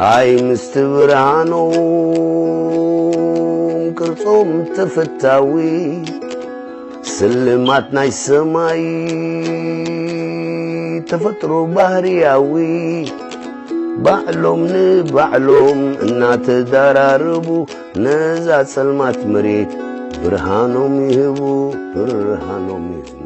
ኣይ ምስቲ ብርሃኖም ቅርጾም ተፈታዊ፣ ስልማት ናይ ሰማይ ተፈጥሮ ባህርያዊ፣ ባዕሎም ንባዕሎም እናተዳራረቡ፣ ነዛ ጸልማት መሬት ብርሃኖም ይህቡ፣ ብርሃኖም ይህቡ።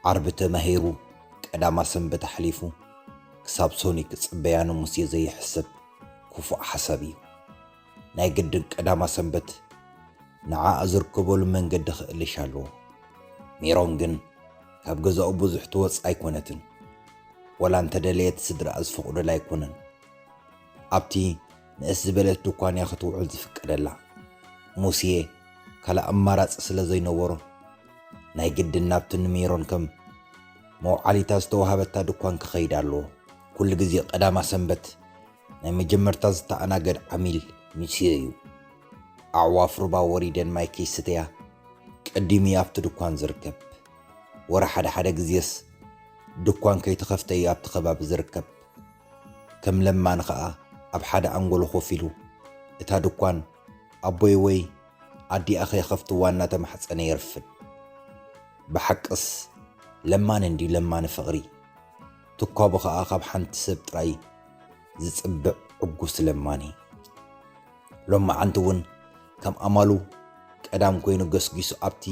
ዓርቢ ተማሂሩ ቀዳማ ሰንበት ኣሕሊፉ ክሳብ ሶኒ ክጽበያ ንሙሴ ዘይሕሰብ ክፉእ ሓሳብ እዩ። ናይ ግድን ቀዳማ ሰንበት ንዓኣ ዝርከበሉ መንገዲ ክእልሽ ኣለዎ። ሜሮን ግን ካብ ገዛኡ ብዙሕ ትወጽእ ኣይኮነትን። ወላ እንተደለየት ስድራኣ ዝፈቕዱላ ኣይኮነን። ኣብቲ ንእስ ዝበለት ድኳን እያ ክትውዕል ዝፍቀደላ። ሙሴ ካልእ ኣማራጺ ስለ ዘይነበሮ ናይ ግድን ናብቲ ንሜሮን ከም መውዓሊታ ዝተዋህበታ ድኳን ክኸይድ ኣለዎ። ኩሉ ግዜ ቀዳማ ሰንበት ናይ መጀመርታ ዝተኣናገድ ዓሚል ሙሴ እዩ። ኣዕዋፍ ሩባ ወሪደን ማይ ከይስተያ ቀዲሙ እዩ ኣብቲ ድኳን ዝርከብ። ወረ ሓደ ሓደ ግዜስ ድኳን ከይተኸፍተ እዩ ኣብቲ ከባቢ ዝርከብ። ከም ለማኒ ኸኣ ኣብ ሓደ ኣንጎሎ ኮፍ ኢሉ እታ ድኳን ኣቦይ ወይ ኣዲኣ ከይኸፍትዋ እናተማሕጸነ የርፍድ። ብሓቅስ ለማኒ እንድዩ ለማኒ ፍቕሪ። ትኳቡ ኸኣ ካብ ሓንቲ ሰብ ጥራይ ዝጽብዕ ዕጉስ ለማኒ። ሎማዓንቲ እውን ከም ኣማሉ ቀዳም ኮይኑ ገስጊሱ ኣብቲ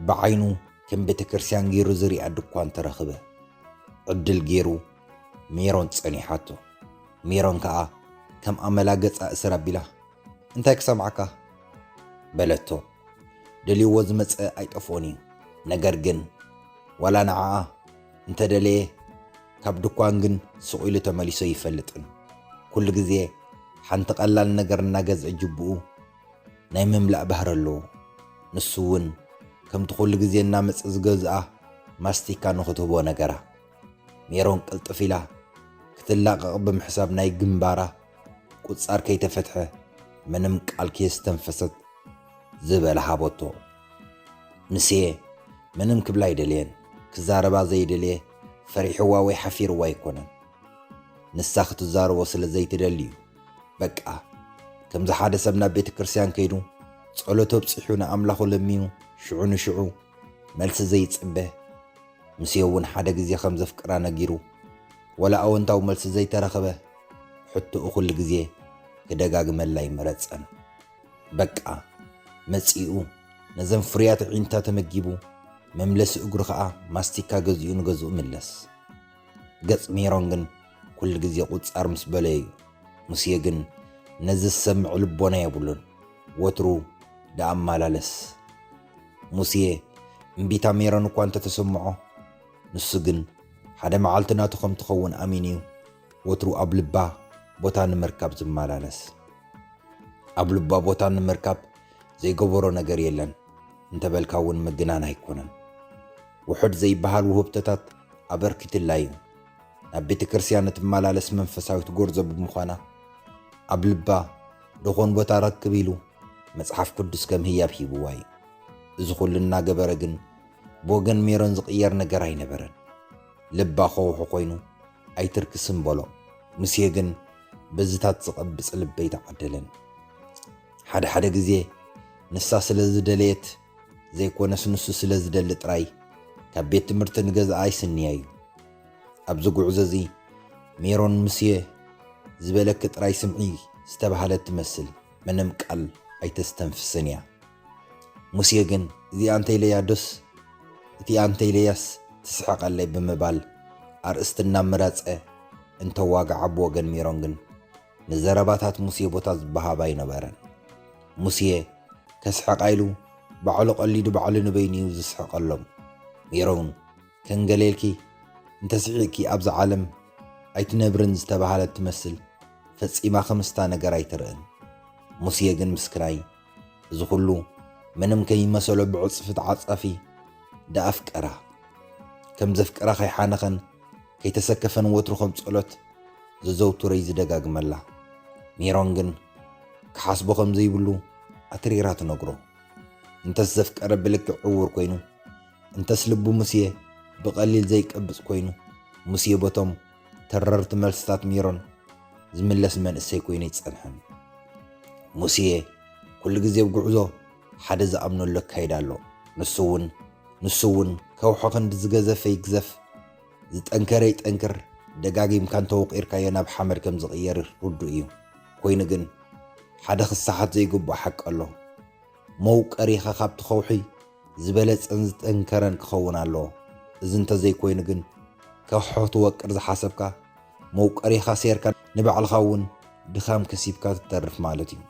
ብዓይኑ ከም ቤተ ክርስቲያን ገይሩ ዝሪኣ ድኳን ተረኽበ። ዕድል ገይሩ ሜሮን ጸኒሓቶ። ሜሮን ከኣ ከም ኣመላ ገጻ እስር ኣቢላ፣ "እንታይ ክሰምዓካ?" በለቶ። ደልይዎ ዝመጸ ኣይጠፍኦን እዩ። ነገር ግን ዋላ ንዓኣ እንተደለየ ካብ ድኳን ግን ስቕ ኢሉ ተመሊሱ ኣይፈልጥን። ኩሉ ግዜ ሓንቲ ቀላል ነገር እናገዝአ ጅብኡ ናይ ምምላእ ባህሪ ኣለዎ። ንሱ እውን ከምቲ ኩሉ ግዜ እናመጸ ዝገዝኣ ማስቲካ ንኽትህቦ ነገራ። ሜሮን ቅልጥፍ ኢላ ክትላቐቕ ብምሕሳብ ናይ ግንባራ ቁጻር ከይተፈትሐ ምንም ቃል ከየስተንፈሰት ዝበለ ሃበቶ። ሙሴ ምንም ክብላ ኣይደለየን። ክዛረባ ዘይደለየ ፈሪሕዋ ወይ ሓፊርዋ ኣይኮነን። ንሳ ክትዛረቦ ስለ ዘይትደሊ እዩ። በቃ፣ ከምዚ ሓደ ሰብ ናብ ቤተ ክርስቲያን ከይዱ ጸሎት ኣብጺሑ ንኣምላኹ ለሚኑ ሽዑ ንሽዑ መልሲ ዘይጽበ፣ ሙሴ እውን ሓደ ግዜ ከም ዘፍቅራ ነጊሩ፣ ወላ ኣወንታዊ መልሲ ዘይተረኸበ፣ ሕቶኡ ኩሉ ግዜ ክደጋግመላ ኣይመረጸን። በቃ፣ መጺኡ ነዘን ፍርያት ኣዒንታ ተመጊቡ፣ መምለሲ እግሩ ኸኣ ማስቲካ ገዚኡ ንገዝኡ ምለስ። ገጽ ሜሮን ግን ኩሉ ግዜ ቁጻር ምስ በለዮ እዩ። ሙሴ ግን ነዚ ዝሰምዕ ልቦና የብሉን። ወትሩ ደኣመላለስ። ሙሴ እምቢታ ሜሮን እኳ እንተተሰምዖ፣ ንሱ ግን ሓደ መዓልቲ ናቱ ከም ትኸውን ኣሚኑ እዩ ወትሩ ኣብ ልባ ቦታ ንምርካብ ዝመላለስ። ኣብ ልባ ቦታ ንምርካብ ዘይገበሮ ነገር የለን እንተበልካ እውን ምግናን ኣይኮነን። ውሑድ ዘይበሃል ውህብቶታት ኣበርኪትላ እዩ። ናብ ቤተ ክርስቲያን እትመላለስ መንፈሳዊት ጎርዞ ብምዃና፣ ኣብ ልባ ደኾን ቦታ ረክብ ኢሉ መጽሓፍ ቅዱስ ከም ህያብ ሂብዋ እዩ። እዚ ኩሉ እናገበረ ግን ብወገን ሜሮን ዝቕየር ነገር ኣይነበረን። ልባ ከውሒ ኮይኑ ኣይትርክስን በሎ። ሙሴ ግን በዝታት ዝቐብጽ ልቢ ኣይተዓደለን። ሓደ ሓደ ግዜ ንሳ ስለ ዝደለየት ዘይኮነስ ንሱ ስለ ዝደሊ ጥራይ ካብ ቤት ትምህርቲ ንገዝኣ ኣይስንያ እዩ። ኣብዚ ጉዕዞ እዚ ሜሮን ሙሴ ዝበለኪ ጥራይ ስምዒ ዝተባህለት ትመስል ምንም ቃል ኣይተስተንፍስን እያ። ሙሴ ግን እዚኣ እንተኢለያ ዶስ እቲኣ እንተኢለያስ ትስሕቐለይ ብምባል ኣርእስቲ እናመራጸ እንተዋግዓ ብወገን ሜሮን ግን ንዘረባታት ሙሴ ቦታ ዝበሃብ ኣይነበረን። ሙሴ ከስሕቓ ኢሉ ባዕሉ ቀሊዱ ባዕሉ ንበይኑ እዩ ዝስሕቐሎም። ሜሮን ከንገሌልኪ እንተስሒቕኪ ኣብዛ ዓለም ኣይትነብርን ዝተባህለት ትመስል ፈጺማ ከምስታ ነገር ኣይትርእን። ሙሴ ግን ምስክናይ እዚ ኩሉ ምንም ከይመሰሎ ብዕጽፊ ተዓጻፊ ደኣፍቀራ። ከም ዘፍቀራ ከይሓነኸን ከይተሰከፈን ወትሩ ከም ጸሎት ዘዘውትሮ እዩ ዝደጋግመላ። ሜሮን ግን ክሓስቦ ከም ዘይብሉ ኣትሪራ ትነግሮ። እንተስ ዘፍቀረ ብልክዕ ዕዉር ኮይኑ፣ እንተስ ልቡ ሙስየ ብቐሊል ዘይቀብጽ ኮይኑ፣ ሙስየ በቶም ተረርቲ መልስታት ሜሮን ዝምለስ መንእሰይ ኮይኑ ኣይጸንሐን። ሙስየ ኩሉ ግዜ ኣብ ጉዕዞ ሓደ ዝኣምነሉ ኣካይዳ ኣሎ። ንሱ እውን ንሱ እውን ከውሒ ክንዲ ዝገዘፈ ይግዘፍ፣ ዝጠንከረ ይጠንክር፣ ደጋጊምካ እንተወቒርካዮ ናብ ሓመድ ከም ዝቕየር ርዱእ እዩ። ኮይኑ ግን ሓደ ክሰሓት ዘይግብኦ ሓቂ ኣሎ። መውቀሪኻ ካብቲ ከውሒ ዝበለጸን ዝጠንከረን ክኸውን ኣለዎ። እዚ እንተዘይኮይኑ ግን ከውሒ ክትወቅር ዝሓሰብካ መውቀሪኻ ሴርካ ንባዕልኻ እውን ድኻም ከሲብካ ትተርፍ ማለት እዩ።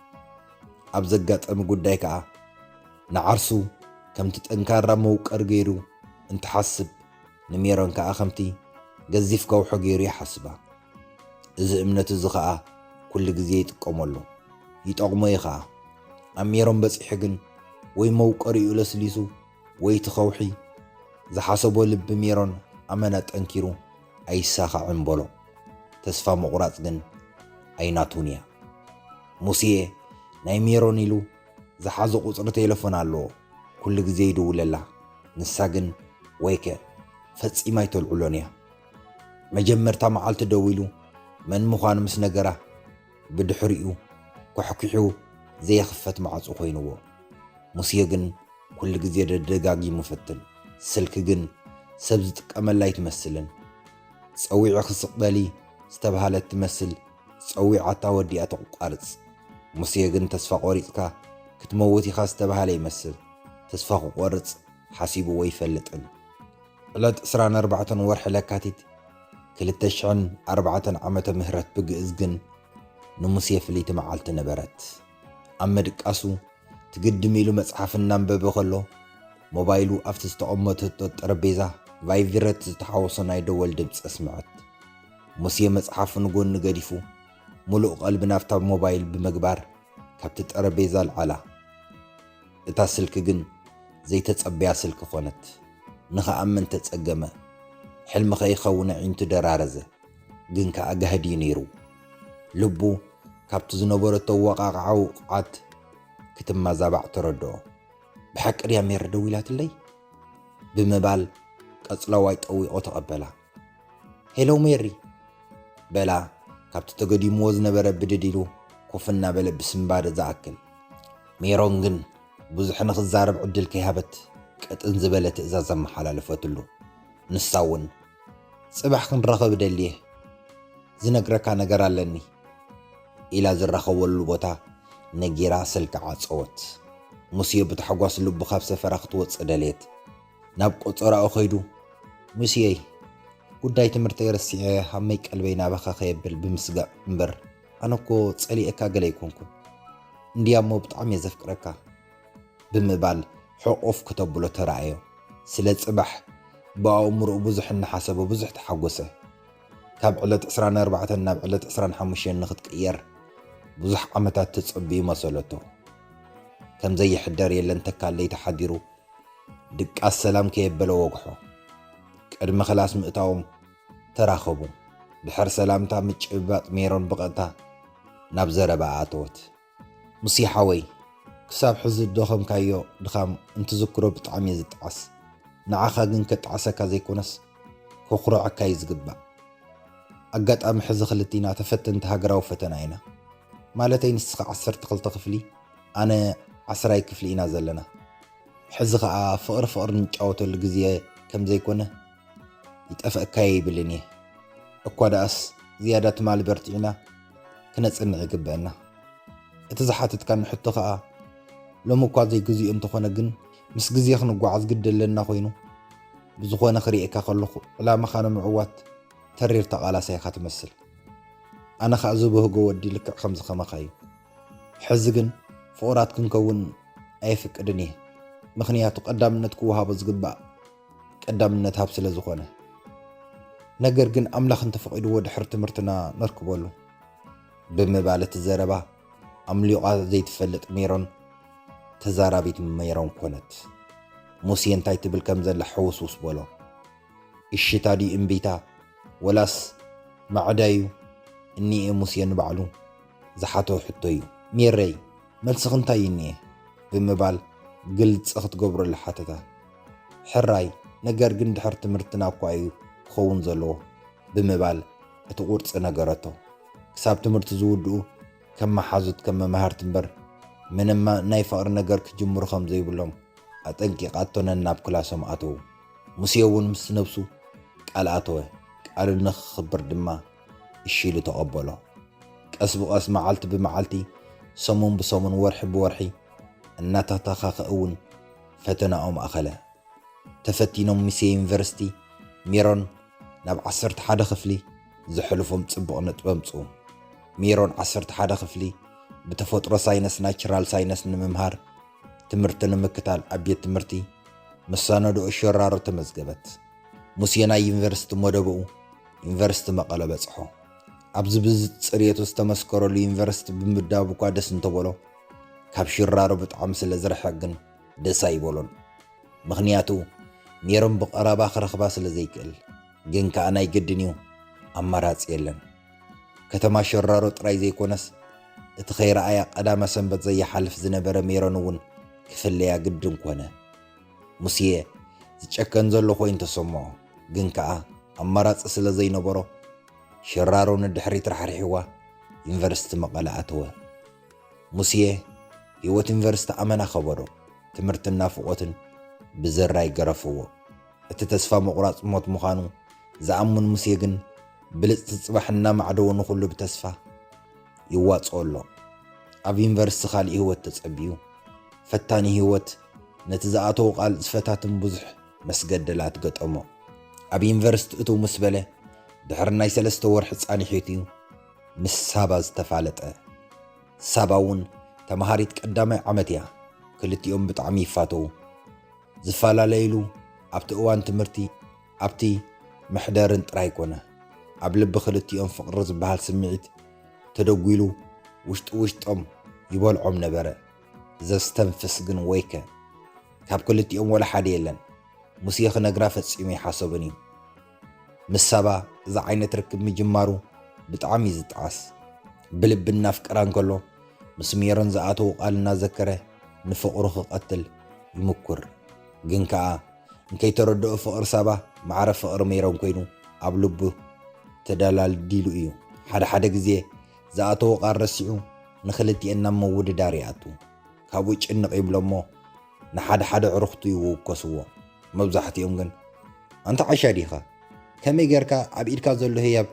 ኣብ ዘጋጠሚ ጉዳይ ከኣ ንዓርሱ ከምቲ ጠንካራ መውቀሪ ገይሩ እንትሓስብ ንሜሮን ከኣ ከምቲ ገዚፍ ከውሒ ገይሩ ይሓስባ። እዚ እምነት እዚ ኸኣ ኩሉ ግዜ ይጥቀመሉ፣ ይጠቕሞ እዩ ኸኣ። ኣብ ሜሮን በጺሑ ግን ወይ መውቀሪኡ ለስሊሱ ወይ እቲ ከውሒ ዝሓሰቦ ልቢ ሜሮን ኣመና ጠንኪሩ ኣይሳኻዕን በሎ። ተስፋ ምቑራጽ ግን ኣይናቱን እያ። ሙስየ ናይ ሜሮን ኢሉ ዝሓዞ ቁጽሪ ቴሌፎን ኣለዎ። ኩሉ ግዜ ይድውለላ። ንሳ ግን ወይከ ፈጺማ ኣይተልዕሎን እያ። መጀመርታ መዓልቲ ደዊሉ መን ምዃኑ ምስ ነገራ፣ ብድሕሪኡ ኳሕኲሑ ዘየኽፈት ማዕጾ ኮይንዎ። ሙስየ ግን ኩሉ ግዜ ደደጋጊሙ ፈትን። ስልኪ ግን ሰብ ዝጥቀመላ ኣይትመስልን። ጸዊዕኺ ስቕ በሊ ዝተባህለት ትመስል ጸዊዓታ ወዲኣ ተቋርጽ። ሙስየ ግን ተስፋ ቆሪጽካ ክትመውት ኢኻ ዝተባህለ ይመስል። ተስፋ ክቆርጽ ሓሲብዎ ኣይፈልጥን። ዕለት ዕስራን ኣርባዕተን ወርሒ ለካቲት ክልተ ሽሕን ኣርባዕተን ዓመተ ምህረት ብግእዝ ግን ንሙስየ ፍልይቲ መዓልቲ ነበረት። ኣብ ምድቃሱ ትግድም ኢሉ መጽሓፍ እናንበበ ከሎ ሞባይሉ ኣብቲ ዝተቐመጠቶ ጠረጴዛ ቫይብሬት ዝተሓወሶ ናይ ደወል ድምጺ ኣስምዐት። ሙስየ መጽሓፉ ንጎኒ ገዲፉ ምሉእ ቀልቢ ናብታ ሞባይል ብምግባር ካብቲ ጠረጴዛ ኣልዓላ። እታ ስልኪ ግን ዘይተጸበያ ስልኪ ኾነት። ንኽኣምን ተጸገመ። ሕልሚ ከይኸውን ኣዒንቱ ደራረዘ። ግን ከኣ ጋህዲ እዩ ነይሩ። ልቡ ካብቲ ዝነበረቶ ወቓቕዓዊ ቕዓት ክትመዛባዕ ተረድኦ። ብሓቂ ድያ ሜሪ ደዊላትለይ? ብምባል ቀጽላዋይ ጠዊቖ ተቐበላ። ሄሎ ሜሪ፣ በላ ካብቲ ተገዲምዎ ዝነበረ ብድድ ኢሉ ኮፍ እናበለ ብስንባደ ዝኣክል። ሜሮን ግን ብዙሕ ንኽዛረብ ዕድል ከይሃበት ቅጥን ዝበለ ትእዛዝ ኣመሓላለፈትሉ። ንሳ እውን ጽባሕ ክንራኸብ እደሊ እየ፣ ዝነግረካ ነገር ኣለኒ ኢላ ዝራኸበሉ ቦታ ነጊራ ስልኪ ዓጸወት። ሙስየ ብታሕጓስ ልቡ ካብ ሰፈራ ክትወጽእ ደለየት። ናብ ቆጸራኡ ከይዱ፣ ሙስየይ፣ ጉዳይ ትምህርተይ ረሲዐ ሃመይ ቀልበይ ናባኻ ከየብል ብምስጋእ እምበር፣ ኣነ እኮ ጸሊኤካ ገለ ኣይኮንኩን። እንድያሞ ብጣዕሚ እየ ዘፍቅረካ። ብምባል ሕቑፍ ክተብሎ ተራእዮ። ስለ ጽባሕ ብኣእምሮኡ ብዙሕ እናሓሰበ ብዙሕ ተሓጎሰ። ካብ ዕለት ዕስራን ኣርባዕተን ናብ ዕለት ዕስራን ሓሙሽተን ንኽትቅየር ብዙሕ ዓመታት ተጸብዩ መሰለቶ። ከም ዘይሕደር የለን ተካል ለይቲ ሓዲሩ ድቃስ ሰላም ከየበለ ወግሖ። ቅድሚ ክላስ ምእታዎም ተራኸቡ። ድሕሪ ሰላምታ ምጭብባጥ ሜሮን ብቐጥታ ናብ ዘረባ ኣተወት። ሙስየ ሓወይ፣ ክሳብ ሕዚ ዝደኸምካዮ ድኻም እንትዝክሮ ብጣዕሚ እየ ዝጠዓስ። ንዓኻ ግን ከጣዕሰካ ዘይኮነስ ከኹርዐካ እዩ ዝግባእ። ኣጋጣሚ ሕዚ ክልቲና ተፈተንቲ ሃገራዊ ፈተና ኢና። ማለተይ ንስኻ ዓሰርተ ክልተ ክፍሊ፣ ኣነ ዓስራይ ክፍሊ ኢና ዘለና። ሕዚ ኸኣ ፍቕሪ ፍቕሪ ንጫወተሉ ግዜ ከም ዘይኮነ ይጠፍኣካ የብልን እየ። እኳ ደኣስ ዝያዳ ትማሊ በርቲዕና ክነጽንዕ ይግበአና። እቲ ዝሓተትካኒ ሕቶ ኸኣ ሎሚ እኳ ዘይግዚኡ እንተኾነ ግን ምስ ግዜ ክንጓዓዝ ግዲ ኣለና ኮይኑ፣ ብዝኾነ ክርእየካ ከለኹ ዕላማኻ ንምዕዋት ተሪር ተቓላሳይ ኢኻ ትመስል። ኣነ ኸኣ ዝበህጎ ወዲ ልክዕ ከምዚ ከማኻ እዩ። ሕዚ ግን ፍቑራት ክንከውን ኣየፍቅድን እየ። ምኽንያቱ ቀዳምነት ክወሃቦ ዝግባእ ቀዳምነት ሃብ ስለ ዝኾነ። ነገር ግን ኣምላኽ እንተፈቒድዎ ድሕሪ ትምህርትና ነርክበሉ። ብምባል እቲ ዘረባ ኣምሊቓ ዘይትፈልጥ ሜሮን ተዛራቢት ሜሮን ኮነት። ሙሴ እንታይ ትብል ከም ዘላ ሕውስውስ በሎ። እሽታ ድዩ እምቢታ ወላስ ማዕዳዩ? እኒኤ ሙሴ ንባዕሉ ዝሓቶ ሕቶ እዩ። ሜረይ፣ መልስኺ እንታይ እዩ እኒኤ? ብምባል ግልፂ ክትገብረሉ ሓተታ። ሕራይ፣ ነገር ግን ድሕሪ ትምህርትና እኳ እዩ ክኸውን ዘለዎ ብምባል እቲ ቁርፂ ነገረቶ። ክሳብ ትምህርቲ ዝውድኡ ከም መሓዙት ከም መማህርቲ እምበር ምንም ናይ ፍቕሪ ነገር ክጅምሩ ከም ዘይብሎም ኣጠንቂቓቶ ነናብ ክላሶም ኣተዉ። ሙሴ እውን ምስ ነብሱ ቃል ኣተወ። ቃሉ ንኽኽብር ድማ እሺ ኢሉ ተቐበሎ። ቀስ ብቐስ መዓልቲ ብመዓልቲ ሰሙን ብሰሙን ወርሒ ብወርሒ እናተተኻኸ እውን ፈተናኦም ኣኸለ። ተፈቲኖም ሙሴ ዩኒቨርሲቲ ሜሮን ናብ ዓሰርተ ሓደ ክፍሊ ዘሕልፎም ጽቡቕ ነጥቢ ኣምጽኡ። ሜሮን ዓሰርተ ሓደ ክፍሊ ብተፈጥሮ ሳይነስ ናቹራል ሳይነስ ንምምሃር ትምህርቲ ንምክታል ኣብ ቤት ትምህርቲ መሳነድኦ ሸራሮ ተመዝገበት። ሙሴ ናይ ዩኒቨርሲቲ መደብኡ ዩኒቨርሲቲ መቐለ በጽሖ። ኣብዚ ብዝጽርየቱ ዝተመስከረሉ ዩኒቨርሲቲ ብምዳብ እኳ ደስ እንተበሎ ካብ ሽራሮ ብጣዕሚ ስለ ዝርሕቕ ግን ደስ ኣይበሎን። ምኽንያቱ ሜሮን ብቐረባ ክረኽባ ስለ ዘይክእል። ግን ከኣ ናይ ግድን እዩ፣ ኣማራጺ የለን። ከተማ ሸራሮ ጥራይ ዘይኮነስ እቲ ከይረኣያ ቀዳመ ሰንበት ዘይሓልፍ ዝነበረ ሜሮን እውን ክፍለያ ግድን ኮነ። ሙስየ ዝጨከን ዘሎ ኮይኑ ተሰምዖ። ግን ከኣ ኣማራጺ ስለ ዘይነበሮ ሽራሮ ንድሕሪት ራሕሪሕዋ ዩኒቨርሲቲ መቐለ ኣተወ። ሙስየ ህይወት ዩኒቨርሲቲ ኣመና ከበዶ፣ ትምህርትን ናፍቖትን ብዘራይ ገረፍዎ። እቲ ተስፋ ምቑራጽ ሞት ምዃኑ ዝኣምን ሙስየ ግን ብልጽቲ ጽባሕ እናማዕደወ ንኹሉ ብተስፋ ይዋጽኦ ኣሎ። ኣብ ዩኒቨርሲቲ ካልእ ህይወት ተጸቢዩ። ፈታኒ ህይወት ነቲ ዝኣተዎ ቃል ዝፈታትን ብዙሕ መስገደላት ገጠሞ። ኣብ ዩኒቨርሲቲ እትው ምስ በለ ድሕሪ ናይ ሰለስተ ወርሒ ጻንሒቱ እዩ ምስ ሳባ ዝተፋለጠ። ሳባ እውን ተምሃሪት ቀዳማይ ዓመት እያ። ክልቲኦም ብጣዕሚ ይፋተዉ። ዝፈላለይሉ ኣብቲ እዋን ትምህርቲ ኣብቲ መሕደርን ጥራይ ኮነ። ኣብ ልቢ ክልቲኦም ፍቕሪ ዝበሃል ስምዒት ተደጒሉ ውሽጢ ውሽጦም ይበልዖም ነበረ። ዘስተንፍስ ግን ወይከ! ካብ ክልቲኦም ወላ ሓደ የለን። ሙሴ ክነግራ ፈጺሙ ኣይሓሰቦን እዩ። ምስ ሳባ እዚ ዓይነት ርክብ ምጅማሩ ብጣዕሚ እዩ ዝጠዓስ። ብልቢ እናፍቀራ እንከሎ ምስ ሜሮን ዝኣተዎ ቃል እናዘከረ ንፍቕሩ ክቐትል ይምኩር። ግን ከኣ እንከይተረድኦ ፍቕሪ ሳባ ማዕረ ፍቕሪ ሜሮን ኮይኑ ኣብ ልቡ ተደላልዲሉ እዩ። ሓደ ሓደ ግዜ ዝኣተዎ ቃል ረሲዑ ንኽልቲኤን ናብ ምውድዳር ይኣቱ። ካብኡ ጭንቕ ይብሎ እሞ ንሓደ ሓደ ኣዕሩኽቱ ይውከስዎ። መብዛሕትኦም ግን ኣንታ ዓሻ ዲኻ? ከመይ ጌርካ ኣብ ኢድካ ዘሎ ህያብ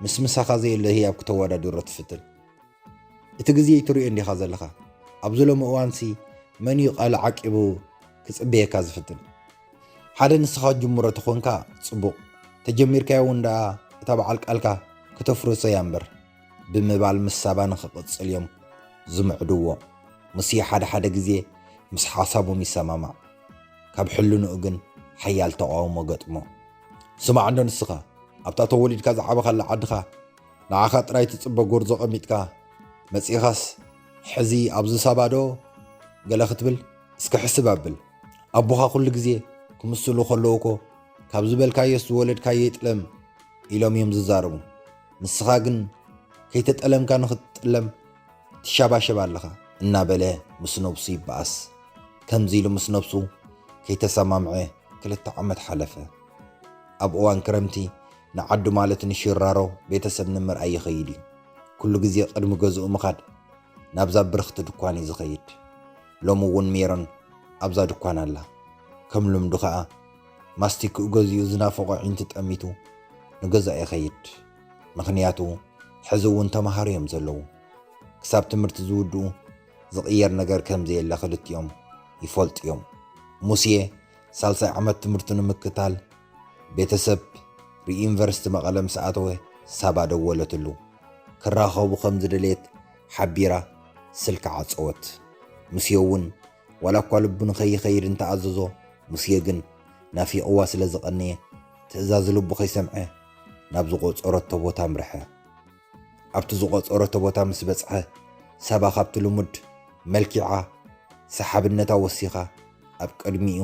ምስ ምሳኻ ዘየሎ ህያብ ክተወዳድሮ ትፍትን? እቲ ግዜ ኣይትርእዮን ዲኻ ዘለኻ? ኣብዚ ሎሚ እዋንሲ መን እዩ ቃሉ ዓቂቡ ክጽበየካ ዝፍትን? ሓደ ንስኻ ጅምሮ ተኾንካ ጽቡቕ፣ ተጀሚርካዮ እውን ደኣ እታ በዓል ቃልካ ክተፍርሶ እያ እምበር ብምባል ምስ ሳባ ንኽቕጽል እዮም ዝምዕድዎ። ሙሴ ሓደ ሓደ ግዜ ምስ ሓሳቦም ይሰማማዕ፣ ካብ ሕልንኡ ግን ሓያል ተቓውሞ ገጥሞ። ስማዕ እንዶ ንስኻ፣ ኣብታ ተወሊድካ ዝዓበኻላ ዓድኻ ንዓኻ ጥራይ ትጽበ ጎርዞ ቀሚጥካ መጺኻስ ሕዚ ኣብዚ ሳባ ዶ ገለ ክትብል እስከ ሕስብ ኣብል። ኣቦኻ ኩሉ ግዜ ክምስሉ ከለዉ እኮ ካብ ዝበልካዮስ ዝወለድካዮ ይጥለም ኢሎም እዮም ዝዛረቡ። ንስኻ ግን ከይተጠለምካ ንኽትጥለም ትሻባሸብ ኣለኻ እናበለ ምስ ነብሱ ይበኣስ። ከምዚ ኢሉ ምስ ነብሱ ከይተሰማምዐ ክልተ ዓመት ሓለፈ። ኣብ እዋን ክረምቲ ንዓዱ ማለት ንሽራሮ ቤተሰብ ንምርኣይ ይኸይድ እዩ። ኩሉ ግዜ ቅድሚ ገዝኡ ምኻድ ናብዛ ብርኽቲ ድኳን እዩ ዝኸይድ። ሎሚ እውን ሜሮን ኣብዛ ድኳን ኣላ። ከም ልምዱ ኸኣ ማስቲክኡ ገዚኡ ዝናፈቖ ዒንቲ ጠሚቱ ንገዛእ ይኸይድ። ምኽንያቱ ሕዚ እውን ተምሃሮ እዮም ዘለዉ። ክሳብ ትምህርቲ ዝውድኡ ዝቕየር ነገር ከም ዘየለ ክልቲኦም ይፈልጡ እዮም። ሙስየ ሳልሳይ ዓመት ትምህርቱ ንምክታል ቤተሰብ ሪዩኒቨርሲቲ መቐለ ምስ ኣተወ ሳባ ደወለትሉ። ክራኸቡ ከም ዝደለየት ሓቢራ ስልኪ ዓጸወት። ሙስየ እውን ዋላ እኳ ልቡ ንኸይኸይድ እንተኣዘዞ፣ ሙስየ ግን ናፊቕዋ ስለ ዝቐነየ ትእዛዝ ልቡ ከይሰምዐ ናብ ዝቖጸረቶ ቦታ ኣምርሐ። ኣብቲ ዝቖጸረቶ ቦታ ምስ በጽሐ ሳባ ካብቲ ልሙድ መልኪዓ ሰሓብነታ ወሲኻ ኣብ ቅድሚኡ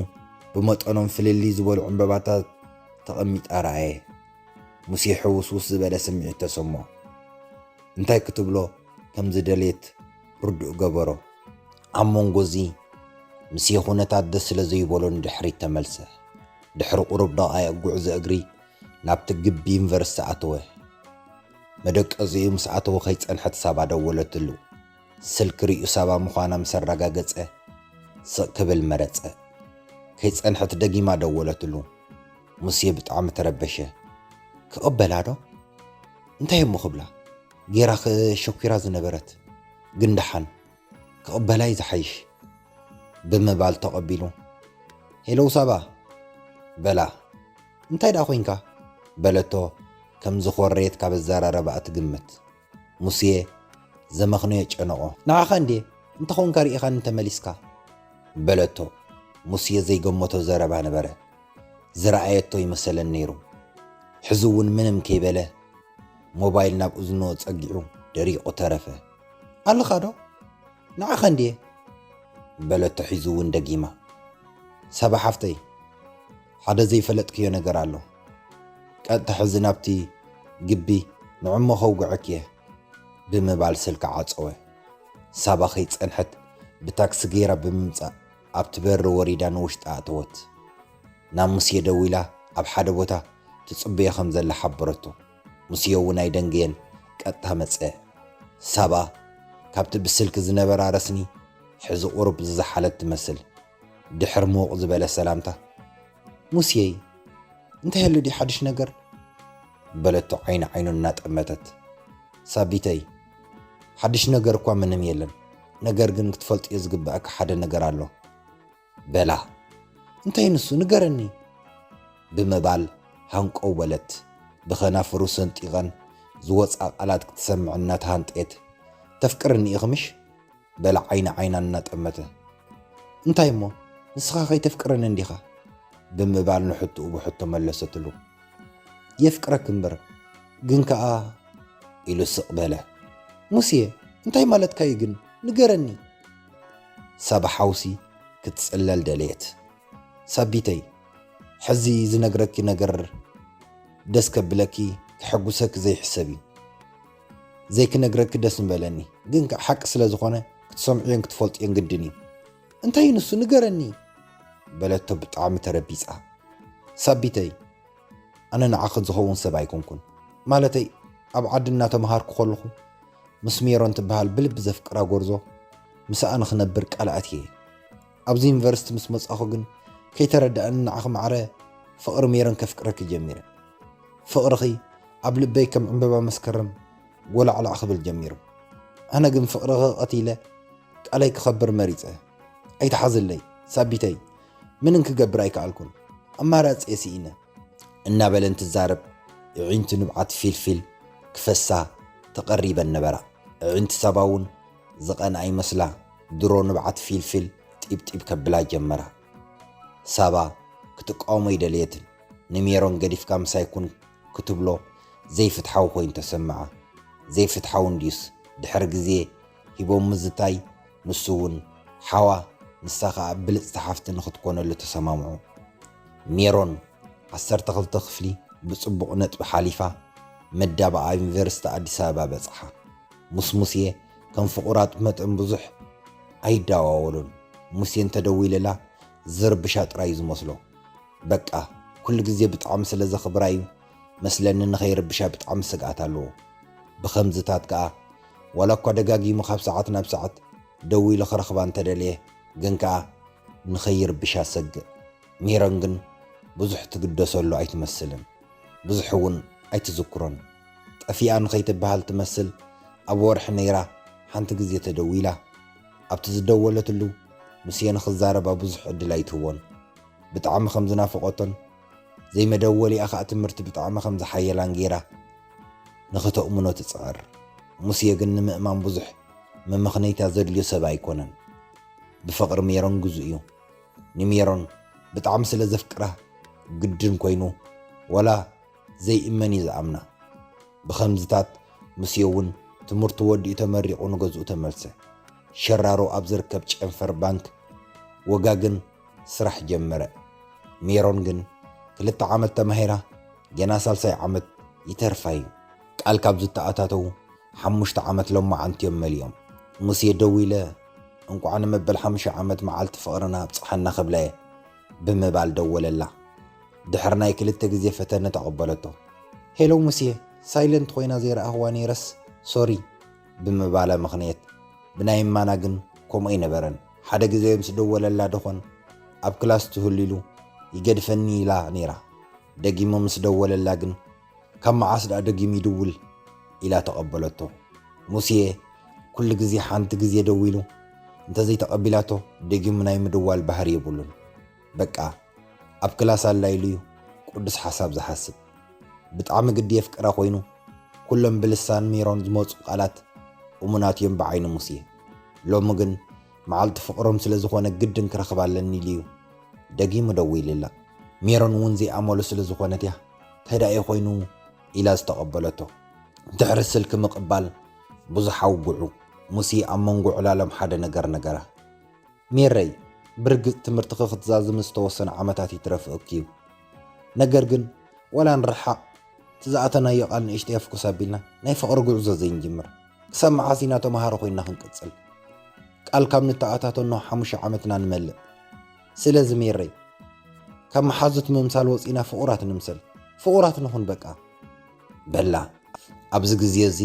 ብመጠኖም ፍልልይ ዝበሉ ዕምበባታት ተቐሚጣ ረኣየ። ሙሴ ሕውስውስ ዝበለ ስምዒት ተሰምዖ። እንታይ ክትብሎ ከም ዝደልየት ርዱእ ገበሮ። ኣብ መንጎ እዚ ሙሴ ኩነታት ደስ ስለ ዘይበሎ ንድሕሪት ተመልሰ። ድሕሪ ቁሩብ ደቓይቕ ጉዕዞ እግሪ ናብቲ ግቢ ዩኒቨርሲቲ ኣተወ። መደቀዚኡ ምስ ኣተወ ከይጸንሐት ሳባ ደወለትሉ። ስልኪ ርእዩ ሳባ ምዃና ምስ ኣረጋገጸ ስቕ ክብል መረጸ። ከይጸንሐት ደጊማ ደወለትሉ። ሙሴ ብጣዕሚ ተረበሸ። ክቕበላ ዶ? እንታይ እሞ ክብላ? ጌራ ሸኲራ ዝነበረት። ግን ደሓን ክቕበላ እዩ ዝሓይሽ ብምባል ተቐቢሉ፣ ሄሎ ሳባ በላ። እንታይ ደኣ ኮይንካ? በለቶ ከም ዝኾረየት ካብ ኣዘራረባኣ ትግምት። ሙሴ ዘመኽንዮ ጨነቖ። ንዓኻ እንድየ እንተኾንካ ርኢኻኒ እንተመሊስካ በለቶ። ሙሴ ዘይገመቶ ዘረባ ነበረ። ዝረኣየቶ ይመሰለን ነይሩ። ሕዚ እውን ምንም ከይበለ ሞባይል ናብ እዝኑ ጸጊዑ ደሪቑ ተረፈ። ኣለኻ ዶ? ንዓኻ እንድየ በለቶ ሒዙ እውን ደጊማ። ሳባ ሓፍተይ ሓደ ዘይፈለጥክዮ ነገር ኣሎ። ቀጥታ ሕዚ ናብቲ ግቢ ንዕሞ ከውግዐኪየ ብምባል ስልካ ዓጸወ። ሳባ ከይጸንሐት ብታክሲ ገይራ ብምምጻእ ኣብቲ በሪ ወሪዳ ንውሽጢ ኣእተወት። ናብ ሙሴ ደዊላ ኣብ ሓደ ቦታ ትጽበዮ ከም ዘላ ሓበረቶ። ሙሴ እውን ኣይደንገየን ቀጥታ መጸ። ሳባ ካብቲ ብስልኪ ዝነበራ ረስኒ ሕዚ ቁሩብ ዝዘሓለት ትመስል። ድሕሪ ምውቕ ዝበለ ሰላምታ፣ ሙሴይ እንታይ ኣሎ ድዩ ሓድሽ ነገር? በለቶ ዓይኒ ዓይኑ እናጠመተት። ሳቢተይ ሓድሽ ነገር እኳ ምንም የለን፣ ነገር ግን ክትፈልጥዮ ዝግበኣካ ሓደ ነገር ኣሎ። በላ። እንታይ ንሱ ንገረኒ? ብምባል ሃንቀው በለት። ብኸናፍሩ ሰንጢቐን ዝወፃ ቃላት ክትሰምዕ እናተሃንጠየት፣ ተፍቅርኒ ኢኺ ምሽ? በላ ዓይኒ ዓይና እናጠመተ። እንታይ እሞ ንስኻ ከይተፍቅረኒ እንዲኻ? ብምባል ንሕትኡ ብሕቶ መለሰትሉ። የፍቅረክ እምበር ግን ከኣ ኢሉ ስቕ በለ። ሙስየ እንታይ ማለትካ እዩ ግን ንገረኒ። ሳባ ሓውሲ ክትጽለል ደለየት። ሳቢተይ ሕዚ ዝነግረኪ ነገር ደስ ከብለኪ ከሐጉሰኪ ዘይሕሰብ እዩ። ዘይክነግረኪ ደስ ምበለኒ ግን ከኣ ሓቂ ስለ ዝኾነ ክትሰምዕዮን ክትፈልጥዮን ግድን እዩ። እንታይ እዩ ንሱ ንገረኒ በለቶ ብጣዕሚ ተረቢጻ። ሳቢተይ ኣነ ንዓኺ ዝኸውን ሰብ ኣይኮንኩን። ማለተይ ኣብ ዓዲ እናተምሃርኩ ከለኹ ምስ ሜሮን ትበሃል ብልቢ ዘፍቅራ ጎርዞ ምስኣ ንኽነብር ቃል ኣትየ። ኣብዚ ዩኒቨርሲቲ ምስ መጻኹ ግን ከይተረድኣኒ ንዓኺ ማዕረ ፍቕሪ ሜሮን ከፍቅረኪ ጀሚረ። ፍቕርኺ ኣብ ልበይ ከም ዕምበባ መስከረም ጎላዕላዕ ክብል ጀሚሩ። ኣነ ግን ፍቕርኺ ቀቲለ ቃለይ ክኸብር መሪጸ። ኣይትሓዝለይ ሳቢተይ፣ ምንም ክገብር ኣይከኣልኩን። ኣማራጺ ስኢነ። እናበለ እንትዛረብ፣ ኣዒንቱ ንብዓት ፊልፊል ክፈሳ ተቐሪበን ነበራ። ኣዒንቲ ሳባ እውን ዝቐንኣ ይመስላ፣ ድሮ ንብዓት ፊልፊል ጢብጢብ ከብላ ጀመራ። ሳባ ክትቃወሞ ኣይደለየትን። ንሜሮን ገዲፍካ ምሳይ ኩን ክትብሎ ዘይፍትሓዊ ኮይኑ ተሰምዓ። ዘይፍትሓዊ እንድዩስ ድሕሪ ግዜ ሂቦም ምዝታይ፣ ንሱ እውን ሓዋ፣ ንሳ ኸኣ ብልጽቲ ሓፍቲ ንኽትኮነሉ ተሰማምዑ። ሜሮን ዓሰርተ ክልተ ክፍሊ ብጽቡቕ ነጥቢ ሓሊፋ መዳብ ኣብ ዩኒቨርሲቲ ኣዲስ ኣበባ በጽሓ። ምስ ሙስየ ከም ፍቑራት መጠን ብዙሕ ኣይደዋወሉን። ሙስየ እንተደዊልላ ዝርብሻ ጥራይ እዩ ዝመስሎ። በቃ ኩሉ ግዜ ብጣዕሚ ስለ ዘኽብራ እዩ መስለኒ ንኸይርብሻ ብጣዕሚ ስግኣት ኣለዎ። ብኸምዝታት ከኣ ዋላ እኳ ደጋጊሙ ካብ ሰዓት ናብ ሰዓት ደዊሉ ክረኽባ እንተደለየ ግን ከኣ ንኸይርብሻ ሰግእ። ሜሮን ግን ብዙሕ ትግደሰሉ ኣይትመስልን። ብዙሕ እውን ኣይትዝክሮን። ጠፊኣ ንኸይትበሃል ትመስል ኣብ ወርሒ ነይራ ሓንቲ ግዜ ተደዊላ። ኣብቲ ዝደወለትሉ ሙስየ ንኽዛረባ ብዙሕ ዕድል ኣይትህቦን። ብጣዕሚ ከም ዝናፈቐቶን ዘይመደወሊኣ ኸኣ ትምህርቲ ብጣዕሚ ከም ዝሓየላን ገይራ ንኽተእምኖ ትጽዕር። ሙስየ ግን ንምእማን ብዙሕ መመኽነይታ ዘድልዮ ሰብ ኣይኮነን። ብፍቕሪ ሜሮን ግዙእ እዩ። ንሜሮን ብጣዕሚ ስለ ዘፍቅራ ግድን ኮይኑ ዋላ ዘይእመን እዩ ዝኣምና። ብኸምዝታት ሙስየ እውን ትምህርቱ ወዲኡ ተመሪቑ ንገዝኡ ተመልሰ። ሸራሮ ኣብ ዝርከብ ጨንፈር ባንክ ወጋግን ስራሕ ጀመረ። ሜሮን ግን ክልተ ዓመት ተማሂራ ገና ሳልሳይ ዓመት ይተርፋ እዩ። ቃል ካብ ዝተኣታተዉ ሓሙሽተ ዓመት ሎማዓንቲ እዮም መሊኦም። ሙሴ ደዊለ፣ "እንቋዕ ንመበል ሓሙሽተ ዓመት መዓልቲ ፍቕርና ኣብጽሓና" ክብላ እየ ብምባል ደወለላ። ድሕሪ ናይ ክልተ ግዜ ፈተነ ተቐበለቶ። "ሄሎ ሙሴ፣ ሳይለንት ኮይና ዘይረኣኽዋ ነይረስ ሶሪ" ብምባላ መኽንየት። ብናይ እማና ግን ከምኡ ኣይነበረን። ሓደ ግዜ ምስ ደወለላ ደኾን ኣብ ክላስ ትህሉ ኢሉ ይገድፈኒ ኢላ ነይራ። ደጊሙ ምስ ደወለላ ግን "ካብ መዓስ ደኣ ደጊሙ ይድውል?" ኢላ ተቐበለቶ። ሙሴ ኩሉ ግዜ ሓንቲ ግዜ ደዊሉ እንተዘይተቐቢላቶ ደጊሙ ናይ ምድዋል ባህሪ የብሉን። በቃ ኣብ ክላስ ኣላ ኢሉ እዩ ቅዱስ ሓሳብ ዝሓስብ። ብጣዕሚ ግዲ የፍቅራ ኮይኑ ኩሎም ብልሳን ሜሮን ዝመጹ ቃላት እሙናት እዮም ብዓይኒ ሙሴ። ሎሚ ግን መዓልቲ ፍቕሮም ስለ ዝኾነ ግድን ክረኽባ ኣለኒ ኢሉ እዩ ደጊሙ ደዊልላ። ሜሮን እውን ዘይኣመሉ ስለ ዝኾነት እያ "እንታይ ደኣ እዩ ኮይኑ?" ኢላ ዝተቐበለቶ። ድሕሪ ስልኪ ምቕባል ብዙሕ ኣውግዑ። ሙሴ ኣብ መንጎ ዕላሎም ሓደ ነገር ነገራ። "ሜረይ፣ ብርግጽ ትምህርትኺ ክትዛዝሚ ዝተወሰነ ዓመታት ይትረፍእኪ እዩ። ነገር ግን ዋላ ንርሓቕ እቲ ዝኣተናዮ ቃል ንእሽተይ ኣፍኩስ ኣቢልና ናይ ፍቕሪ ጉዕዞ ዘይንጅምር? ክሳብ መዓስ ኢና ተምሃሮ ኮይንና ክንቅጽል? ቃል ካብ ንተኣታቶ እነሆ ሓሙሽተ ዓመትና ንመልእ። ስለዚ ሜረይ፣ ካብ መሓዙት ምምሳል ወጺና ፍቑራት ንምሰል። ፍቑራት ንኹን በቃ" በላ። ኣብዚ ግዜ እዚ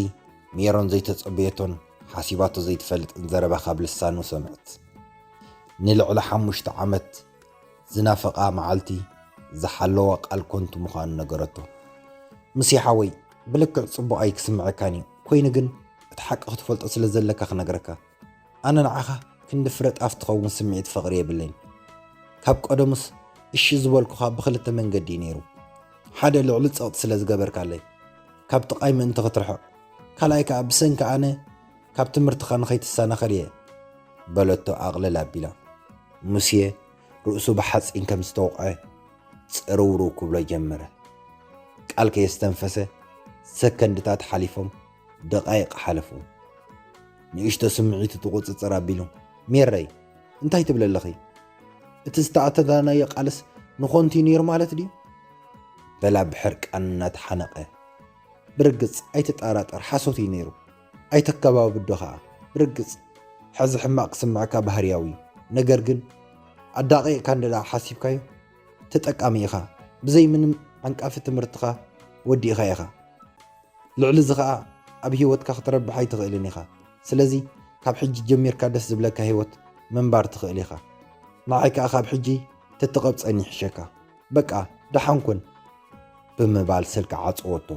ሜሮን ዘይተጸበየቶን ሓሲባቶ ዘይትፈልጥን ዘረባ ካብ ልሳኑ ሰምዐት። ንልዕሊ ሓሙሽተ ዓመት ዝናፈቓ መዓልቲ ዝሓለዋ ቃል ኮንቱ ምዃኑ ነገረቶ። "ሙሴ ሓወይ፣ ብልክዕ ጽቡቕ ኣይክስምዐካን እዩ፣ ኮይኑ ግን እቲ ሓቂ ክትፈልጦ ስለ ዘለካ ክነግረካ። ኣነ ንዓኻ ክንዲ ፍረ ጣፍ ትኸውን ስምዒት ፍቕሪ የብለይን። ካብ ቀደሙስ እሺ ዝበልኩኻ ብኽልተ መንገዲ እዩ ነይሩ። ሓደ ልዕሊ ጸቕጢ ስለ ዝገበርካለይ፣ ካብ ጥቓይ ምእንቲ ክትርሕቕ፣ ካልኣይ ከኣ ብሰንኪ ኣነ ካብ ትምህርትኻ ንኸይትሰናኸል እየ" በለቶ ኣቕልል ኣቢላ። ሙሴ ርእሱ ብሓጺን ከም ዝተወቕዐ ጽርውርው ክብሎ ጀመረ። ቃል ከየስተንፈሰ ሰከንድታት ሓሊፎም ደቓይቕ ሓለፉ። ንእሽቶ ስምዒቱ ትቑጽጽር ኣቢሉ፣ "ሜረይ፣ እንታይ ትብሊ ኣለኺ? እቲ ዝተኣታተናዮ ቃልስ ንኾንቱ እዩ ነይሩ ማለት ድዩ?" በላ ብሕርቃን እናተሓነቐ። "ብርግጽ ኣይትጠራጠር፣ ሓሶት እዩ ነይሩ። ኣይተከባብዶ ኸኣ። ብርግጽ ሕዚ ሕማቕ ክስምዐካ ባህርያዊ እዩ። ነገር ግን ኣዳቒቕካ እንደ ደኣ ሓሲብካዮ ተጠቃሚ ኢኻ። ብዘይ ምንም ዓንቃፊ ትምህርትኻ ወዲእኻ ኢኻ። ልዕሊ እዚ ኸኣ ኣብ ህይወትካ ክትረብሕ ኣይትኽእልን ኢኻ። ስለዚ ካብ ሕጂ ጀሚርካ ደስ ዝብለካ ህይወት ምንባር ትኽእል ኢኻ። ንዓይ ከኣ ካብ ሕጂ ተትቐብጸኒ ይሕሸካ። በቃ ደሓን ኩን" ብምባል ስልኪ ዓጸወቶ።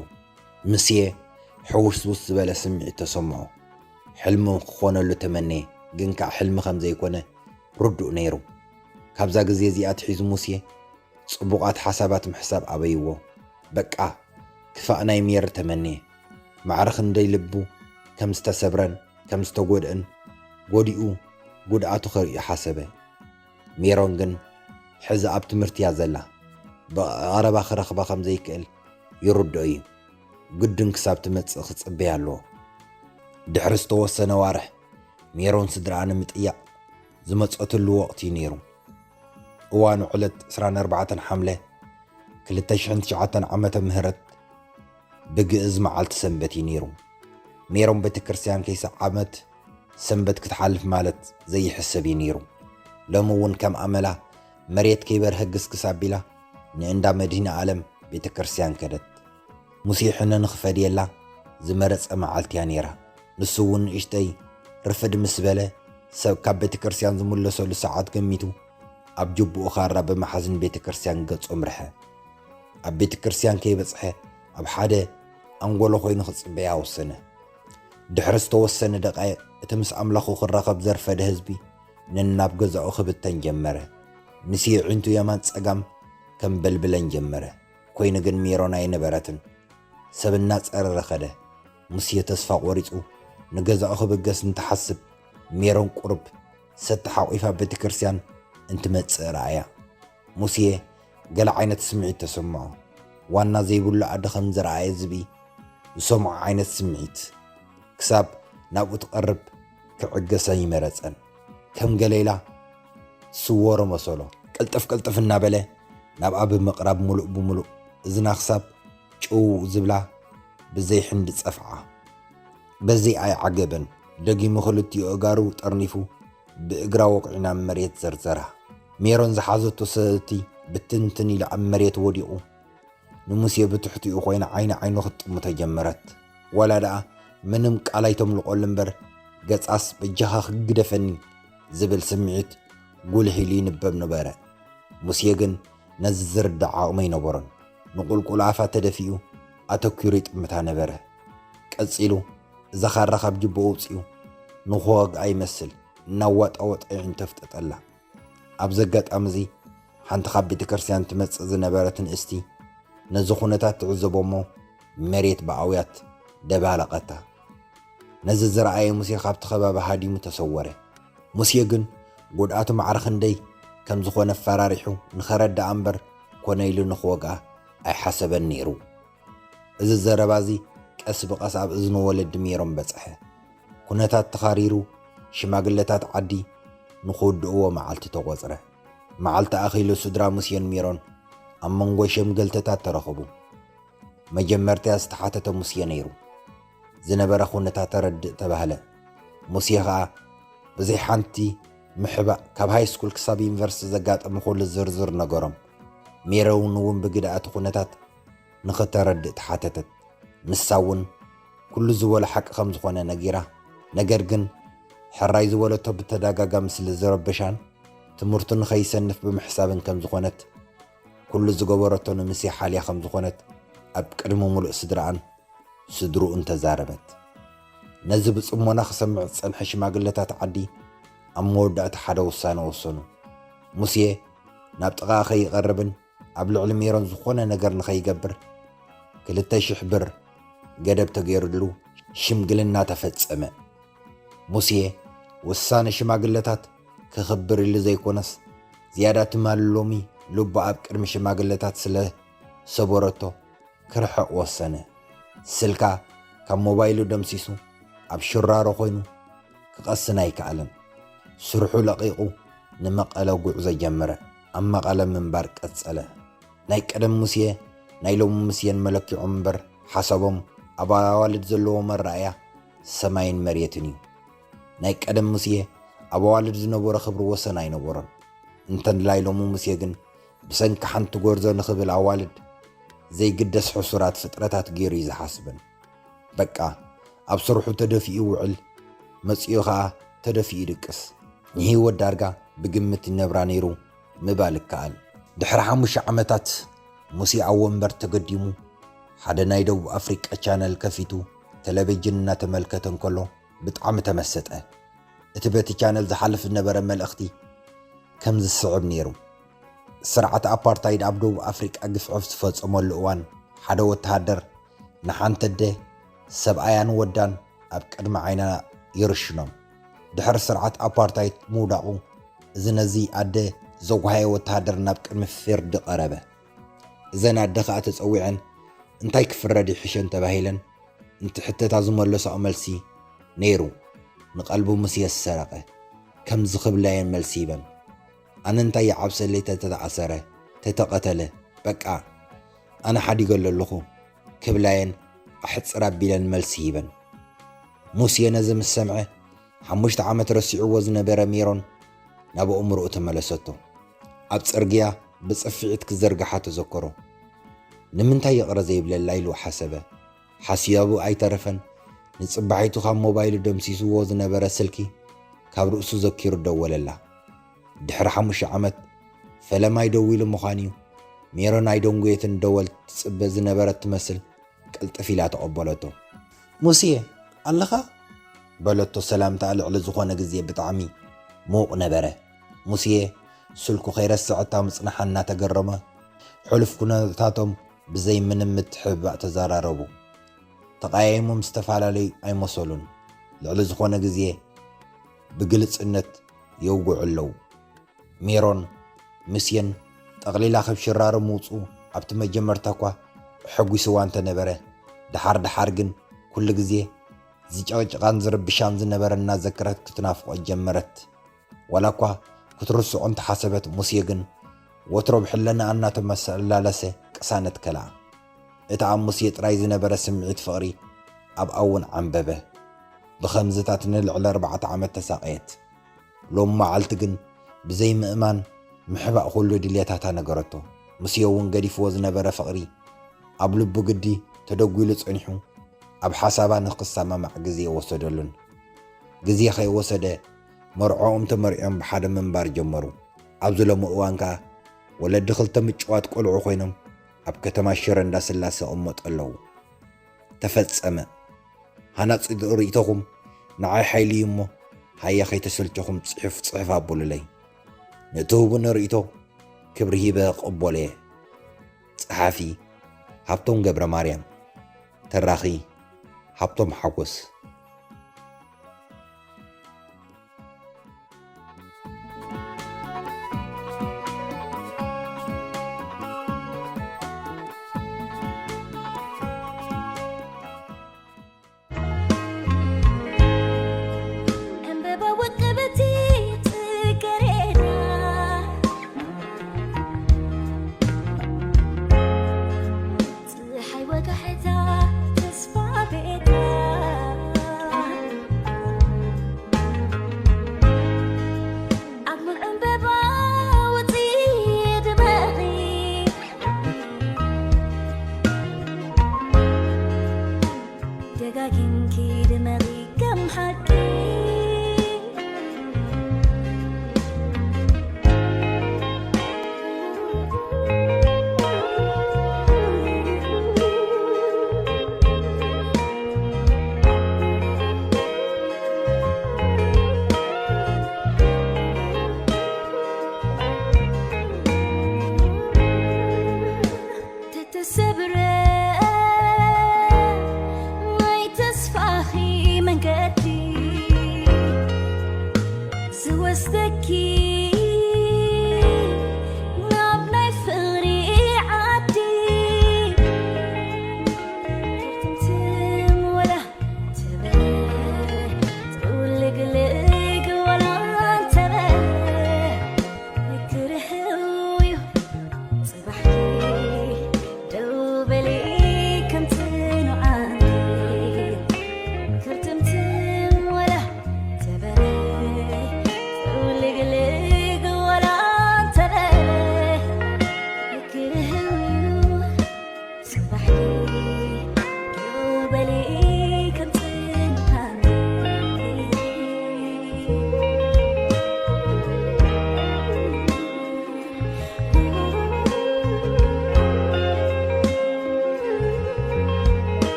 ሙሴ ሕውስውስ ዝበለ ስምዒት ተሰምዖ። ሕልሚ ክኾነሉ ተመነየ፣ ግን ከኣ ሕልሚ ከም ዘይኮነ ርዱእ ነይሩ። ካብዛ ግዜ እዚኣ ኣትሒዙ ሙሴ ጽቡቓት ሓሳባት ምሕሳብ ኣበይዎ። በቃ ክፋእ ናይ ሜሪ ተመንየ። ማዕረ ክንደይ ልቡ ከም ዝተሰብረን ከም ዝተጎድእን፣ ጎዲኡ ጉድኣቱ ከርእዩ ሓሰበ። ሜሮን ግን ሕዚ ኣብ ትምህርቲ እያ ዘላ። ብቐረባ ክረኽባ ከም ዘይክእል ይርድኦ እዩ። ግድን ክሳብ ትመጽእ ክጽበያ ኣለዎ። ድሕሪ ዝተወሰነ ዋርሕ ሜሮን ስድራኣ ንምጥያቕ ዝመጸትሉ ወቕቲ እዩ ነይሩ። እዋኑ ዕለት ዕስራን ኣርባዕተን ሓምለ ክልተ ሽሕን ትሽዓተን ዓመተ ምህረት ብግእዝ መዓልቲ ሰንበት እዩ ነይሩ። ሜሮን ቤተ ክርስቲያን ከይሰዓመት ሰንበት ክትሓልፍ ማለት ዘይሕሰብ እዩ ነይሩ። ሎሚ እውን ከም ኣመላ መሬት ከይበርሀ ግስግስ ኣቢላ ንእንዳ መድህኒ ዓለም ቤተ ክርስቲያን ከደት። ሙሴ ሕነ ንኽፈድየላ ዝመረጸ መዓልቲ እያ ነይራ። ንሱ እውን ንእሽተይ ርፍድ ምስ በለ ሰብ ካብ ቤተ ክርስቲያን ዝምለሰሉ ሰዓት ገሚቱ ኣብ ጅቡኡ ካራ ብምሓዝ ንቤተ ክርስቲያን ገጹ ኣምርሐ። ኣብ ቤተ ክርስቲያን ከይበጽሐ ኣብ ሓደ ኣንጎሎ ኮይኑ ክጽበያ ወሰነ። ድሕሪ ዝተወሰነ ደቃይቕ እቲ ምስ ኣምላኹ ክራኸብ ዘርፈደ ህዝቢ ነናብ ገዛኡ ክብተን ጀመረ። ንስየ ዒንቱ የማን ጸጋም ከም በልብለን ጀመረ። ኮይኑ ግን ሜሮን ኣይነበረትን። ሰብ እናጸረረ ኸደ። ሙሴ ተስፋ ቆሪጹ ንገዛኡ ክብገስ እንትሓስብ ሜሮን ቁሩብ ሰቲ ሓቂፋ ቤተ ክርስቲያን እንትመጽእ ረኣያ። ሙሴ ገለ ዓይነት ስምዒት ተሰምዖ። ዋና ዘይብሉ ኣደ ከም ዝረኣየ ዝብኢ ዝሰምዖ ዓይነት ስምዒት። ክሳብ ናብኡ ትቐርብ ክዕገሳ ይመረጸን። ከም ገለ ኢላ ትስወሮ መሰሎ። ቅልጥፍ ቅልጥፍ እናበለ ናብኣ ብምቕራብ ምሉእ ብምሉእ እዝና ክሳብ ጭው ዝብላ ብዘይ ሕንዲ ጸፍዓ። በዚ ኣይዓገበን፣ ደጊሙ ክልቲኡ ኣእጋሩ ጠርኒፉ ብእግራ ወቕዒ ናብ መሬት ዘርዘራ። ሜሮን ዝሓዘቶ ሰቲ ብትንትን ኢሉ ኣብ መሬት ወዲቑ። ንሙሴ ብትሕቲኡ ኮይና ዓይኒ ዓይኑ ክትጥምቶ ጀመረት። ዋላ ደኣ ምንም ቃል ኣይተምልቐሉ እምበር፣ ገጻስ በጃኻ ክግደፈኒ ዝብል ስምዒት ጉልህ ኢሉ ይንበብ ነበረ። ሙሴ ግን ነዚ ዝርዳእ ዓቕሚ ኣይነበሮን። ንቑልቁል ኣፋ ተደፊኡ ኣተኲሩ ይጥምታ ነበረ። ቀጺሉ እዛ ካራ ካብ ጅቦ ኣውጺኡ ንኽወግኣ ይመስል እናዋጣወጠ የዒንቶ ኣፍጠጠላ። ኣብዚ ኣጋጣሚ እዚ ሓንቲ ካብ ቤተ ክርስቲያን ትመጽእ ዝነበረት ንእስቲ ነዚ ኩነታት ትዕዘቦ እሞ መሬት ብኣውያት ደባለቐታ። ነዚ ዝረኣየ ሙሴ ካብቲ ከባቢ ሃዲሙ ተሰወረ። ሙሴ ግን ጉድኣቱ ማዕረ ክንደይ ከም ዝኾነ ኣፈራሪሑ ንኸረድኣ እምበር ኮነ ኢሉ ንኽወግኣ ኣይሓሰበን ነይሩ። እዚ ዘረባ እዚ ቀስ ብቐስ ኣብ እዝኒ ወለዲ ሜሮን በጽሐ። ኩነታት ተኻሪሩ ሽማግለታት ዓዲ ንኽውድእዎ መዓልቲ ተቖጽረ። መዓልቲ ኣኺሉ ስድራ ሙሴን ሜሮን ኣብ መንጎ ሸምገልተታት ተረኸቡ። መጀመርታ ዝተሓተተ ሙሴ ነይሩ። ዝነበረ ኩነታት ተረድእ ተባህለ። ሙሴ ኸኣ ብዘይ ሓንቲ ምሕባእ ካብ ሃይ ስኩል ክሳብ ዩኒቨርሲቲ ዘጋጠመ ኩሉ ዝርዝር ነገሮም። ሜሮን እውን ብግድኣቲ ኩነታት ንኽተረድእ ተሓተተት። ንሳ እውን ኩሉ ዝበሎ ሓቂ ከም ዝኾነ ነጊራ። ነገር ግን ሕራይ ዝበለቶ ብተደጋጋሚ ስለ ዝረበሻን ትምህርቱ ንኸይሰንፍ ብምሕሳብን ከም ዝኾነት፣ ኩሉ ዝገበረቶ ንሙሴ ሓልያ ከም ዝኾነት ኣብ ቅድሚ ምሉእ ስድራኣን ስድርኡን ተዛረበት። ነዚ ብጽሞና ክሰምዕ ዝጸንሐ ሽማግለታት ዓዲ ኣብ መወዳእታ ሓደ ውሳነ ወሰኑ። ሙሴ ናብ ጥቓኣ ከይቐርብን ኣብ ልዕሊ ሜሮን ዝኾነ ነገር ንኸይገብር ክልተ ሽሕ ብር ገደብ ተገይሩሉ ሽምግልና ተፈጸመ። ሙሴ ውሳነ ሽማግለታት ከኽብር ኢሉ ዘይኮነስ ዝያዳ ትማሊ ሎሚ ልቡ ኣብ ቅድሚ ሽማግለታት ስለ ሰበረቶ ክርሕቕ ወሰነ። ስልካ ካብ ሞባይሉ ደምሲሱ ኣብ ሽራሮ ኮይኑ ክቐስን ኣይከኣለን። ስርሑ ለቒቑ ንመቐለ ጉዕዞ ጀመረ። ኣብ መቐለ ምንባር ቀጸለ። ናይ ቀደም ሙሴ ናይ ሎሚ ሙሴን መለኪዖም እምበር ሓሳቦም ኣብ ኣዋልድ ዘለዎ መረኣያ ሰማይን መሬትን እዩ። ናይ ቀደም ሙሴ ኣብ ኣዋልድ ዝነበሮ ክብሪ ወሰን ኣይነበሮን። እንተላይ ሎሚ ሙሴ ግን ብሰንኪ ሓንቲ ጎርዞ ንኽብል ኣዋልድ ዘይግደስ ሕሱራት ፍጥረታት ገይሩ እዩ ዝሓስበን። በቃ ኣብ ስርሑ ተደፊኡ ይውዕል፣ መጺኡ ኸኣ ተደፊኡ ይድቅስ። ንህይወት ዳርጋ ብግምት ይነብራ ነይሩ ምባል ይከኣል። ድሕሪ ሓሙሽተ ዓመታት ሙሴ ኣብ ወንበር ተገዲሙ ሓደ ናይ ደቡብ ኣፍሪቃ ቻነል ከፊቱ ቴሌቪዥን እናተመልከተ እንከሎ ብጣዕሚ ተመሰጠ። እቲ በቲ ቻነል ዝሓልፍ ዝነበረ መልእኽቲ ከም ዝስዕብ ነይሩ። ስርዓት ኣፓርታይድ ኣብ ደቡብ ኣፍሪቃ ግፍዒ ዝፈጸመሉ እዋን ሓደ ወተሃደር ንሓንቲ ኣደ ሰብኣያን ወዳን ኣብ ቅድሚ ዓይና ይርሽኖም። ድሕሪ ስርዓት ኣፓርታይድ ምውዳቑ እዚ ነዚ ኣደ ዘጓሃየ ወተሃደር ናብ ቅድሚ ፍርዲ ቀረበ። እዘን ኣደ ኸኣ ተጸዊዐን እንታይ ክፍረድ ይሕሸን ተባሂለን እንትሕተታ ዝመለሳኦ መልሲ ነይሩ ንቐልቢ ሙሴ ዝሰረቐ። ከምዚ ክብላየን መልሲ ሂበን፣ ኣነ እንታይ ይዓብሰለይ ተተኣሰረ፣ ተተቐተለ፣ በቃ ኣነ ሓዲገሉ ኣለኹ ክብላየን ኣሕጽር ኣቢለን መልሲ ሂበን። ሙሴ ነዚ ምስ ሰምዐ ሓሙሽተ ዓመት ረሲዕዎ ዝነበረ ሜሮን ናብ ኣእምሮኡ ተመለሰቶ። ኣብ ጽርግያ ብጽፍዒት ክዘርግሓ ተዘከሮ። ንምንታይ ይቕረ ዘይብለላ ኢሉ ሓሰበ። ሓሲያቡ ኣይተረፈን ንጽባሒቱ ካብ ሞባይሉ ደምሲስዎ ዝነበረ ስልኪ ካብ ርእሱ ዘኪሩ ደወለላ። ድሕሪ ሓሙሽተ ዓመት ፈለማይ ደዊሉ ምዃን እዩ። ሜሮን ኣይደንጎየትን ደወል ትጽበ ዝነበረት ትመስል ቅልጥፍ ኢላ ተቐበለቶ። ሙስየ ኣለኻ? በለቶ ሰላምታኣ ልዕሊ ዝኾነ ግዜ ብጣዕሚ ምዉቕ ነበረ። ሙስየ ስልኩ ከይረስዐታ ምጽንሓ እናተገረመ ሕሉፍ ኩነታቶም ብዘይ ምንም ምትሕብባእ ተዘራረቡ። ተቐያይሞም ዝተፈላለዩ ኣይመሰሉን። ልዕሊ ዝኾነ ግዜ ብግልጽነት የውግዑ ኣለዉ። ሜሮን ምስየን ጠቕሊላ ካብ ሽራሮ ምውጽኡ ኣብቲ መጀመርታ እኳ ኣሐጒስዋ እንተነበረ፣ ደሓር ደሓር ግን ኩሉ ግዜ ዝጨቕጭቓን ዝርብሻን ዝነበረ እናዘከረት ክትናፍቖ ጀመረት። ዋላ እኳ ክትርስዖ እንተሓሰበት፣ ሙስየ ግን ወትሮ ብሕልናኣ እናተመላለሰ ቅሳነት ከልኣ። እቲ ኣብ ሙሴ ጥራይ ዝነበረ ስምዒት ፍቕሪ ኣብኣ እውን ዓምበበ። ብኸምዝታት ንልዕሊ ኣርባዕተ ዓመት ተሳቐየት። ሎም መዓልቲ ግን ብዘይምእማን ምሕባእ ኩሉ ድልየታታ ነገረቶ። ሙሴ እውን ገዲፍዎ ዝነበረ ፍቕሪ ኣብ ልቡ ግዲ ተደጒሉ ጸኒሑ፣ ኣብ ሓሳባ ንኽሰማማዕ ግዜ ወሰደሉን። ግዜ ከይወሰደ መርዕኦም ተመርዕዮም ብሓደ ምንባር ጀመሩ። ኣብዚ ሎሚ እዋን ከኣ ወለዲ ክልተ ምጭዋት ቆልዑ ኮይኖም ኣብ ከተማ ሽረ እንዳስላሰ ይቕመጡ ኣለዉ። ተፈጸመ። ሃናጺ ርእይቶኹም ንዓይ ሓይሊ እዩ እሞ፣ ሃየ ከይተሰልቸኹም ጽሑፍ ጽሕፍ ኣቡሉለይ። ንእትህቡኒ ርእይቶ ክብሪ ሂበ ክቕበሎ እየ። ጸሓፊ ሃብቶም ገብረ ማርያም። ተራኺ ሃብቶም ሓጎስ። ዕምበባ ወቀበቲ ጽጌረዳ፣ ጸሓይ ወጋሕታ ተስፋ ቤታ፣ ኣግሙል ዕምበባ ውጺ ድመቒ፣ ደጋጊምኪ ድመቒ ከም ሓቂ።